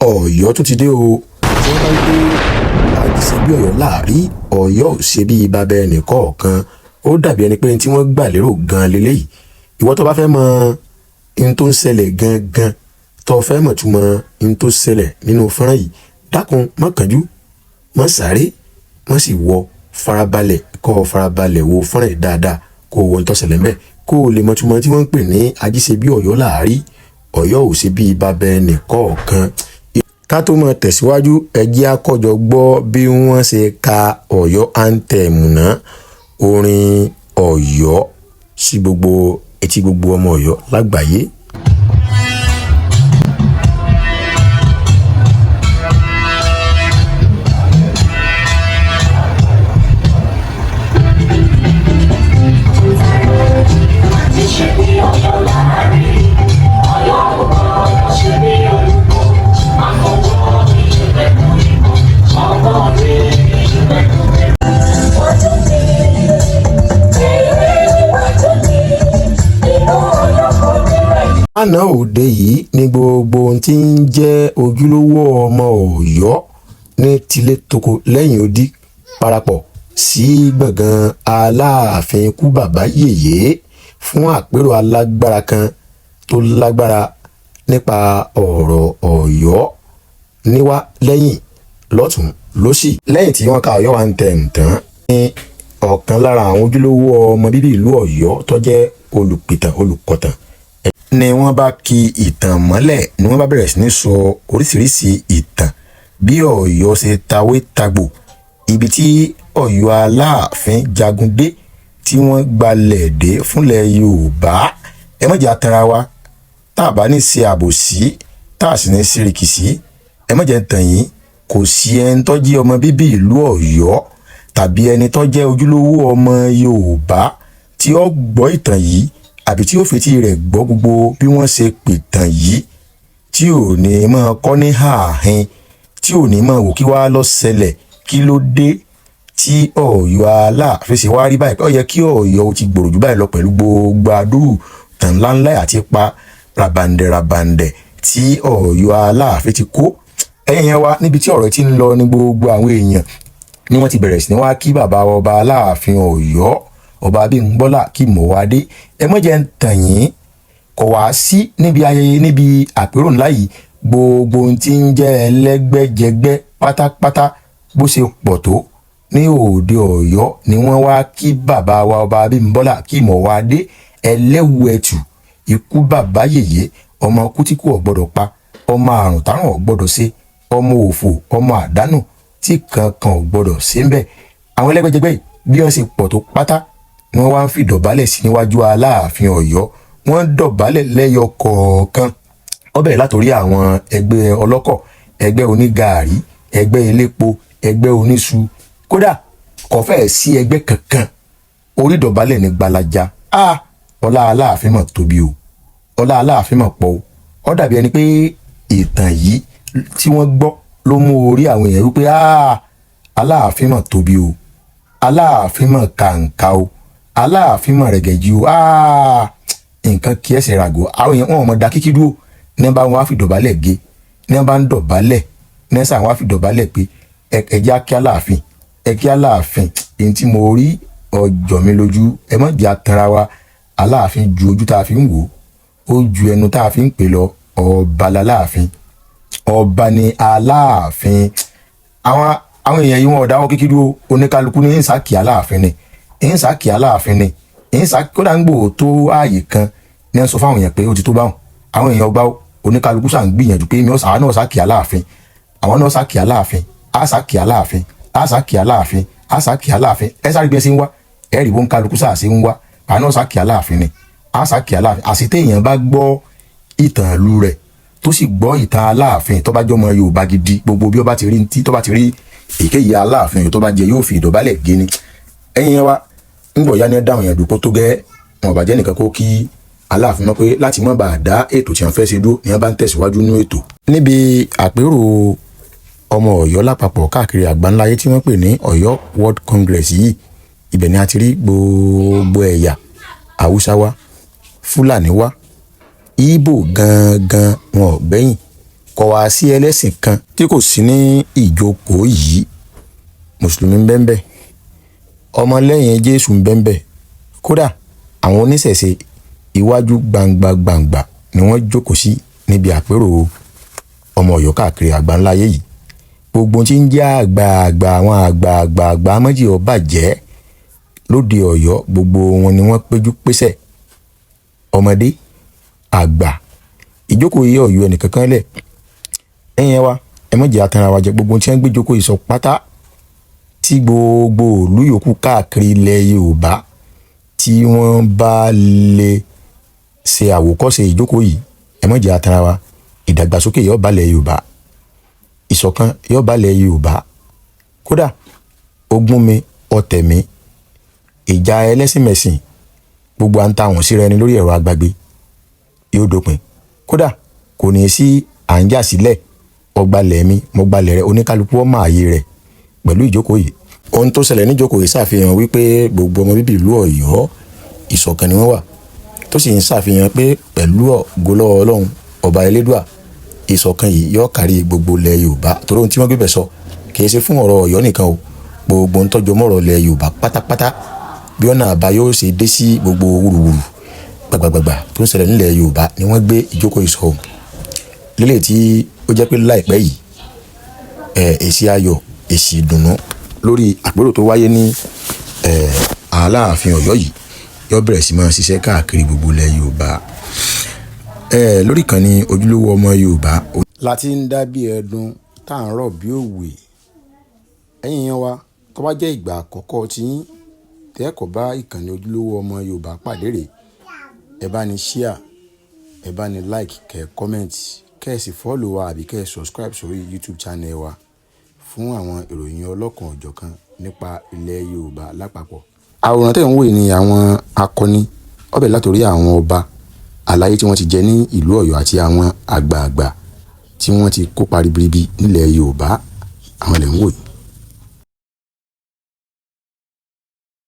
Ọ̀yọ́ tún ti dé o. Tí wọ́n bá ń pé àjíṣe bí Ọ̀yọ́ láàrí, Ọ̀yọ́ ò ṣe bí bàbá ẹnì kọ̀ọ̀kan. Ó dàbí ẹni pé tí wọ́n gbà lérò gan leléyìí. Ìwọ tó bá fẹ́ mọ ohun tó ń ṣẹlẹ̀ gangan, tó fẹ́ mọ̀ túmọ̀ ohun tó ṣẹlẹ̀ nínú fọ́nrán yìí, dákun, má kánjú, má sáré, má sì wọ, farabalẹ̀, kó o farabalẹ̀ wo fọ́nrán yìí dáadáa, kó o wo ohun tó ṣẹlẹ̀ ńbẹ̀, kó o lè mọ̀ túmọ̀ tí wọ́n ń pè ní àjíṣe bí Ọ̀yọ́ láàrí, Ọ̀yọ́ ò ṣe bí bàbá ẹnì kọ̀ọ̀kan. Ká tó máa tẹ̀síwájú, ẹ jẹ́ á kọ́jọ gbọ́ bí wọ́n ṣe ka Ọ̀yọ́ anthem náà, orin Ọ̀yọ́, sí gbogbo etí gbogbo ọmọ Ọ̀yọ́ lágbàáyé. Ṣe bí Ọ̀yọ́ láàrí, Ọ̀yọ́ ò gbọ́dọ̀ ṣe bí olùkọ́, àfọwọ́ ìpẹ̀kun ìmọ̀, ọmọ rí ìpẹ̀kun rẹ̀. Wájú mi, wájú mi, inú Ọ̀yọ́ kò ní rẹ̀. Lánàá òde yìí ni gbogbo ohun tí ń jẹ́ ojúlówó ọmọ Ọ̀yọ́ ní tilé toko lẹ́yìn odi parapọ̀ sí gbọ̀ngàn Aláàfin ikú bàbá yèyé fún àpérò alágbára kan tó lágbára nípa ọ̀rọ̀ Ọ̀yọ́ níwá lẹ́yìn lọ́tùn lósì. Lẹ́yìn tí wọ́n ka Ọ̀yọ́ anthem tán ní ọ̀kan lára àwọn ojúlówó ọmọ bíbí ìlú Ọ̀yọ́ tó jẹ́ olùpìtàn olùkọ̀tàn ni wọ́n bá ki ìtàn mọ́lẹ̀, ni wọ́n bá bẹ̀rẹ̀ sí ní sọ oríṣiríṣi ìtàn bí Ọ̀yọ́ ṣe tawé tagbò, ibi tí Ọ̀yọ́ Aláàfin jagun dé, tí wọ́n gbalẹ̀ dé fúnlẹ̀ Yorùbá. Ẹ má jẹ́ á tanra wa, tá a bá ní ṣe àbòsí, tá a sì ní ṣe rìkìṣí, ẹ má jẹ́ tàn yín, kò sí ẹni tó jẹ́ ọmọ bíbí ìlú Ọ̀yọ́ tàbí ẹni tó jẹ́ ojúlówó ọmọ Yorùbá tí ó gbọ́ ìtàn yìí àbí tí ó fetí rẹ̀ gbọ́ gbogbo bí wọ́n ṣe pìtàn yìí tí ò ní máa kọ́ ní ààhin, tí ò ní máa wò kí wàá lọ ṣẹlẹ̀, kí ló dé tí Ọ̀yọ́ Aláàfin ṣe wá rí báyìí. Ó yẹ kí Ọ̀yọ́ ó ti gbòòrò jù báyìí lọ pẹ̀lú gbogbo àdúrù tàn ńláńlá àti ipa ràbàǹdẹ̀ ràbàǹdẹ̀ tí Ọ̀yọ́ Aláàfin ti kó. Ẹ̀yìn yẹn wá níbi tí ọ̀rọ̀ ti ń lọ ní gbogbo àwọn èèyàn ni wọ́n ti bẹ̀rẹ̀ sí ní wá kí bàbá ọba Aláàfin Ọ̀yọ́, ọba Abímbọ́lá Kìmọ̀wádé. Ẹ má jẹ́ ń tàn yín, kò wá sí níbi ayẹyẹ, níbi àpérò ńlá yìí, gbogbo ohun tí ń jẹ́ ẹlẹ́gbẹ́jẹgbẹ́ pátápátá bó ṣe pọ̀ tó ní òde Ọ̀yọ́ ni wọ́n wá kí bàbá wa ọba Abímbọ́lá Kìmọ̀wádé ẹlẹ́wù ẹ̀tù, ikú bàbá yèyé, ọmọ kútíkù ò gbọ́dọ̀ pa, ọmọ àrùn tárùn ò gbọ́dọ̀ ṣe, ọmọ òfò, ọmọ àdánù tí kankan ò gbọ́dọ̀ ṣe ń bẹ̀. Àwọn ẹlẹ́gbẹ́jẹgbẹ́ yìí bí wọ́n ṣe pọ̀ tó pátá ni wọ́n wá ń fi dọ̀bálẹ̀ sí níwájú Aláàfin Ọ̀yọ́. Wọ́n dọ̀bálẹ̀ lẹ́yọ kọ̀ọ̀kan. Ó bẹ̀rẹ̀ látòrí àwọn ẹgbẹ́ ọlọ́kọ̀, ẹgbẹ́ onígàárí, ẹgbẹ́ elépo, ẹgbẹ́ oníṣu, kódà kò fẹ́ẹ̀ sí ẹgbẹ́ kankan. Orí dọ̀bálẹ̀ ní gbalaja. A ọlá Aláàfin mọ̀ tóbi o, ọlá Aláàfin mọ̀ pọ̀ o. Ó dàbí ẹni pé ìtàn yìí tí wọ́n gbọ́ ló mú orí àwọn èèyàn wípé a Aláàfin mọ̀ tóbi o, Aláàfin mọ̀ kàǹkà o, Aláàfin mọ̀ rẹ̀gẹ̀jì o. Nǹkan kí ẹsẹ̀ ràgò. Àwọn èèyàn wọn ò mọ̀ da kíkí dúró ní bá wọn á fi dọ̀bálẹ̀ gé, ní bá ń dọ̀bálẹ̀ ní sàn wọn á fi dọ̀bálẹ̀ pé ẹ jẹ́ kí Aláàfin, ẹ kí Aláàfin. Èyí tí mo rí ọjọ́ mi lójú. Ẹ má jẹ́ atanra wa, Aláàfin ju ojú tá a fi ń wò ó, ju ẹnu tá a fi ń pè lọ. Ọba láláàfin, ọba ni Aláàfin. Àwọn èèyàn yìí wọn ò dáwọ́ kíkí dúró. Oníkálukú ní ìsàkí Aláàfin ni, ìsàkí Aláàfin ni, ìsàkí. Kódà ń gbòó tó ààyè kan ní ẹ sọ fáwọn èèyàn pé ó ti tó báwọn. Àwọn èèyàn ọgbà oníkálukú sà ń gbìyànjú pé mi ò sàwọn náà sàkí Aláàfin, àwọn náà sàkí Aláàfin, á sàkí Aláàfin, á sàkí Aláàfin, á sàkí Aláàfin. Ẹ sáré bí ẹ ṣe ń wá, ẹ rí wọn kálukú sà ṣe ń wá, àwọn náà sàkí Aláàfin ni, á sàkí Aláàfin. Àṣetẹ èèyàn bá gbọ́ ìtàn ìlú rẹ̀ tó sì gbọ́ ìtàn Aláàfin, tó bá jọmọ Yorùbá gidi, gbogbo bí ó bá ti rí ntí tó bá ti rí èkéyìí Aláàfin tó bá jẹ yóò fi ìdọ̀bálẹ̀ gé ni. Ẹ̀yin wa ń bọ̀ ya ní dáhùn yẹn dùpọ̀ tó gẹ́ wọn bàjẹ́ nìkan kó kí Aláàfin mọ̀ pé láti má bàa dá ètò tí wọ́n fẹ́ ṣe dúró ni wọ́n bá ń tẹ̀síwájú nínú ètò. Níbi àpérò ọmọ Ọ̀yọ́ lápapọ̀ káàkiri àgbáńláyé tí wọ́n pè ní Ọ̀yọ́ World Congress yìí, ibẹ̀ ni a ti rí gbogbo ẹ̀yà. Haúsá wá, Fúlàní wá, Ìgbò gangan wọn ò gbẹ́yìn. Kò wá sí ẹlẹ́sìn kan tí kò sí ní ìjókòó yìí. Mùsùlùmí ń bẹ ńbẹ̀, ọmọlẹ́yìn Jésù ń bẹ ńbẹ̀, kódà àwọn oníṣẹ̀ṣe iwájú gbangba gbangba ni wọ́n jókòó sí níbi àpérò ọmọ Ọ̀yọ́ káàkiri àgbáńlá ayé yìí. Gbogbo tí ń jẹ́ àgbààgbà, àwọn àgbààgbà àgbà méjì ọba jẹ́ lóde Ọ̀yọ́, gbogbo wọn ni wọ́n péjú pésẹ̀, ọmọdé àgbà. Ìjókòó yìí ọ̀yọ́ ẹnìkankan lẹ̀. Ẹ̀yin ẹ wa, ẹ má jẹ́ atanra wa jẹ. Gbogbo tí wọ́n gbé jókòó yìí sọ pátá tí gbogbo ìlú yòókù káàkiri ilẹ̀ Yorùbá tí wọ́n bá lè ṣe àwòkọ́ṣe ìjókòó yìí, ẹ má jẹ́ atanra wa, ìdàgbàsókè yóò bá ilẹ̀ Yorùbá, ìṣọ̀kan yóò bá ilẹ̀ Yorùbá. Kódà ogún mi ọ̀tẹ̀ mi, ìjà ẹlẹ́sìnmẹ̀sìn, gbogbo à ń ta àwọn síra ẹni lórí ẹ̀rọ agbágbé yóò dópin. Kódà kò ní í sí à ń jà sílẹ̀, ọgbàlẹ̀ mi mo gbalẹ̀ rẹ, oníkálukú ọmọ ààyè rẹ̀ pẹ̀lú ìjókòó yìí. Ohun tó ṣẹlẹ̀ níjókòó yìí ṣàfihàn wípé gbogbo ọmọ bíbí ìlú Ọ̀yọ́, ìṣọ̀kan ni wọ́n wà, tó sì ń ṣàfihàn pé pẹ̀lú ògo lọ́wọ́ Ọlọ́run ọba Elédùà, ìṣọ̀kan yìí yóò kárí gbogbo ilẹ̀ Yorùbá. Torí ohun tí wọ́n gbé bẹ̀ sọ kì í ṣe fún ọ̀rọ̀ Ọ̀yọ́ nìkan o, gbogbo ń tọ́jú mọ́rọ̀ ilẹ̀ Yorùbá pátápátá, bí ọ̀nà àbáyọ ṣe dé sí gbogbo wúruwúru gbàgbàgbàgbà tó ń ṣẹlẹ̀ nílẹ̀ Yorùbá ni wọ́n gbé ìjókòó yìí sọ. Lélẹ̀ tí ó jẹ́ pé láìpẹ́ yìí, èsì ayọ̀, èsì ìdùnnú lórí àpérò tó wáyé ní Aláàfin Ọ̀yọ́ yìí yóò bẹ̀rẹ̀ sí máa ṣiṣẹ́ káàkiri gbogbo ilẹ̀ Yorùbá. Lórí ìkànnì Ojúlówó Ọmọ Yorùbá. Láti ń dá bí ẹdun tá à ń rọ̀ bí òwe. Ẹ̀yin yan wa, tó bá jẹ́ ìgbà àkọ́kọ́ tí yín tẹ́kọ̀ọ́ bá ìkànnì Ojúlówó Ọmọ Yorùbá pàdé rè, ẹ bá ní share, ẹ bá ní like, kẹ́ comment, kẹ́ ẹ sì follow wa àbí kẹ́ ẹ subscribe sórí YouTube channel wa fún àwọn ìròyìn ọlọ́kan òjọ̀kan nípa ilẹ̀ Yorùbá lápapọ̀. Àwòrán tẹ̀ ń wò yìí ni àwọn akọni ọbẹ̀ látòrí àwọn ọba aláyé tí wọ́n ti jẹ ní ìlú Ọ̀yọ́ àti àwọn àgbààgbà tí wọ́n ti kópa ribiribi nílẹ̀ Yorùbá, àwọn lẹ̀ ń wò yìí.